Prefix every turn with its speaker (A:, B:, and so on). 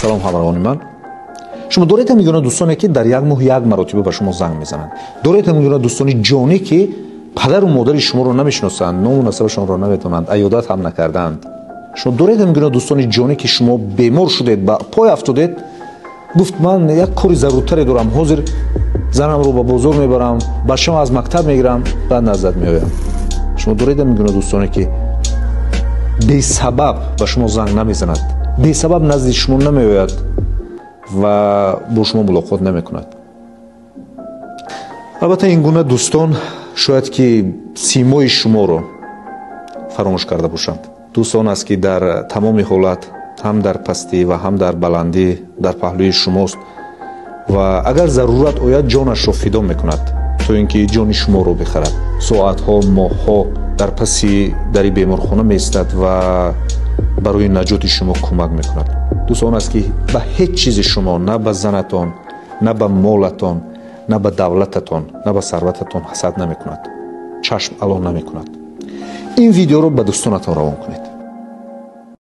A: Салом, ҳамроҳони ман. Шумо доред ҳамин гуна дӯстоне, ки дар як моҳ як маротиба ба шумо занг мезананд? Доред ҳамин гуна дӯстони ҷонӣ, ки падару модари шуморо намешиносанд, ному насабашонро наметавонанд, аёдат ҳам накардаанд? Шумо доред ҳамин гуна дӯстони ҷонӣ, ки шумо бемор шудед, ба пой афтодед, гуфт: «Ман як кори заруртаре дорам, ҳозир занамро ба бозор мебарам, бачаам аз мактаб мегирам, баъд наздат меоям»? Шумо доред ҳамин гуна дӯстоне, ки бесабаб ба шумо занг намезанад, бесабаб назди шумо намеояд ва бо шумо мулоқот намекунад? Албатта, ин гуна дӯстон шояд ки симои шуморо фаромӯш карда бошанд. Дӯст он аст, ки дар тамоми ҳолат, ҳам дар пастӣ ва ҳам дар баландӣ, дар паҳлӯи шумост ва агар зарурат ояд, ҷонашро фидо мекунад, то ин ки ҷони шуморо бихарад. Соатҳо, моҳҳо дар паси дари беморхона меистад ва барои наҷоти шумо кӯмак мекунад. Дӯст он аст, ки ба ҳеҷ чизи шумо, на ба занатон, на ба молатон, на ба давлататон, на ба сарвататон ҳасад намекунад, чашм ало намекунад. Ин видеоро ба дӯстонатон равон кунед.